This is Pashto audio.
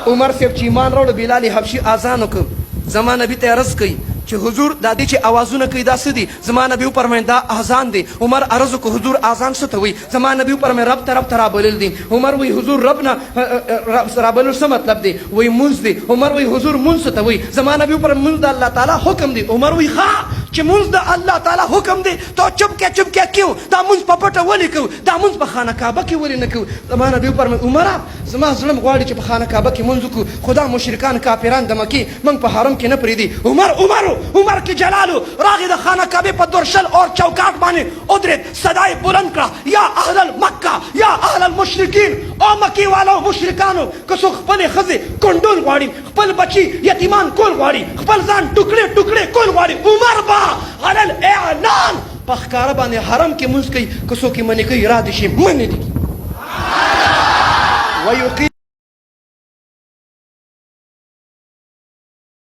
عمر صاحب چې ایمان راوړ، بلال حبشي اذان وکړ، زما نبی ته عرض کوي چې حضور دا دې چې اوازونه کوي دا څه دي؟ زما نبی وفرمایل دا اذان دی. عمر عرض وکړ حضور اذان څه ته وایي؟ زما نبی وفرمایل رب طرف ته رابلل دي. عمر وایي حضور رب نه رابلل څه مطلب دی؟ وایي مونځ دی. عمر وایي حضور مونځ څه ته وایي؟ زما نبی وفرمایل مونځ د الله تعالی حکم دی. عمر وایي ښه چې مونځ د الله تعالی حکم دی ته چپ کې چپ کې کیو دا مونځ په پټه ولې کوو؟ دا مونځ په خانه کعبه کې ولې نه کوو؟ زما نبی وفرمایل عمره زما زړه هم غواړي چې په خانه کعبه کې مونځ وکړو، خو دا مشرکان کافران د مکې مونږ په حرم کې نه پرېږدي. عمر عمر و، عمر کې جلال و، راغی د خانه کعبې په درشل اور چوکاټ باندې ودرېد، صدا یې بلند کړه، یا اهل المکه، یا اهل المشرکین، او مکې والو مشرکانو، که څوک خپلې ښځې کونډول غواړي، خپل بچي یتیمان کول غواړي، خپل ځان ټوکړې ټوکړې کول غواړي، عمر به علی الاعلان په ښکاره باندې حرم کې مونځ کوي، که څوک یې منې کوي را دې شي، منې دې کړي. ويقيم.